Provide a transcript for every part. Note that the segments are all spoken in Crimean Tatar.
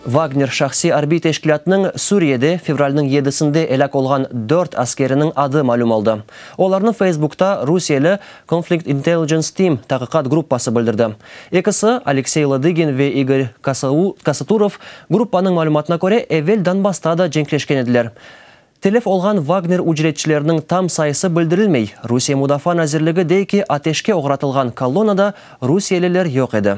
Vagner şahsiy arbiy teşkilâtınıñ Suriyede fevralniñ yedisinde elâk olğan dört askeriniñ adı malüm oldı. Olarnı Feysbukta rusiyeli Conflict Intelligence Team taqiqat gruppası bildirdi. Ekisi, Aleksey Ladıgin ve İgor Kasaturov, gruppanıñ malümatına köre, evel Donbassta da cenkleşken ediler. Telef olğan Vagner ücretçileriniñ tam sayısı bildirilmey. Rusiye Mudafaa nazirligi dey ki, ateşke oğratılğan kolonnada rusiyeliler yoq edi.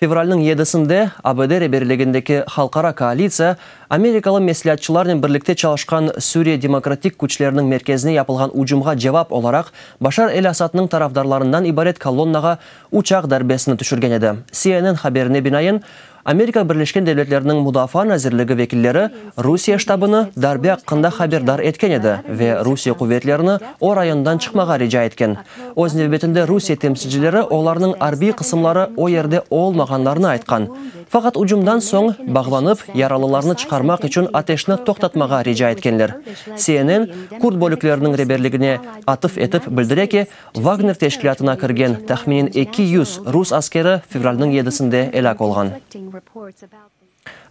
Fevralniñ yedisinde ABD reberligindeki halqara koalitsiya amerikalı mesleatçılarnen birlikte çalışqan Suriye demokratik küçleriniñ merkezine yapılğan ucumğa cevap olaraq Başar el-Asadnıñ tarafdarlarından ibaret kolonnağa uçaq darbesini tüşürgen edi. CNN haberine binaen, Amerika Birleşken Devletleriniñ Mudafaa nazirligi vekilleri Rusiye ştabını darbe aqqında haberdar etken edi ve Rusiye quvetlerini o rayondan çıqmağa rica etken. Öz nevbetinde Rusiye temsilcileri olarnıñ arbiy qısımları o yerde olmağanlarını aytqan. Faqat ucumdan soñ bağlanıp, yaralılarnı çıqarmaq içün ateşni toqtatmağa rica etkenler. CNN, kurd bölükleriniñ reberligine atıf etip bildire ki, Vagner teşkilâtına kirgen tahminen 200 rus askeri fevralniñ yedisinde elâk olğan.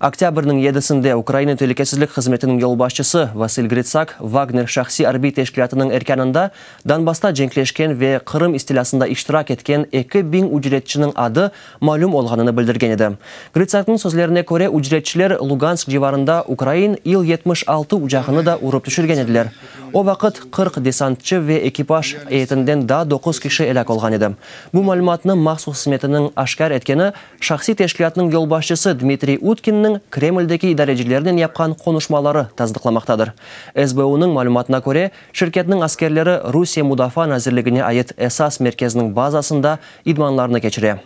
Oktâbrniñ yedisinde Ukraina telükesizlik hızmetiniñ yolbaşçısı Vasıl Gritsak Vagner şahsiy arbiy teşkilâtınıñ erkânında Donbassta cenkleşken ve Qırım istilâsında iştirak etken 2000 ücretçiniñ adı malüm olğanını bildirgen edi. Gritsaknıñ sözlerine köre, ücretçiler Lugansk civarında ukrain İl-76 ucağını da urıp tüşürgen ediler. O vaqıt 40 desantçı ve ekipaj eyetinden daa doquz kişi elâk olğan edi. Bu malümatnı mahsus hızmetiniñ aşkâr etkeni şahsiy teşkilâtnıñ yolbaşçısı Dmitriy Utkinniñ Kremldeki idarecilernen yapqan qonuşmaları tasdıqlamaqtadır. SBUnıñ malümatına köre, şirketniñ askerleri Rusiye Mudafaa nazirligine ait esas merkeziniñ bazasında idmanlarnı keçire.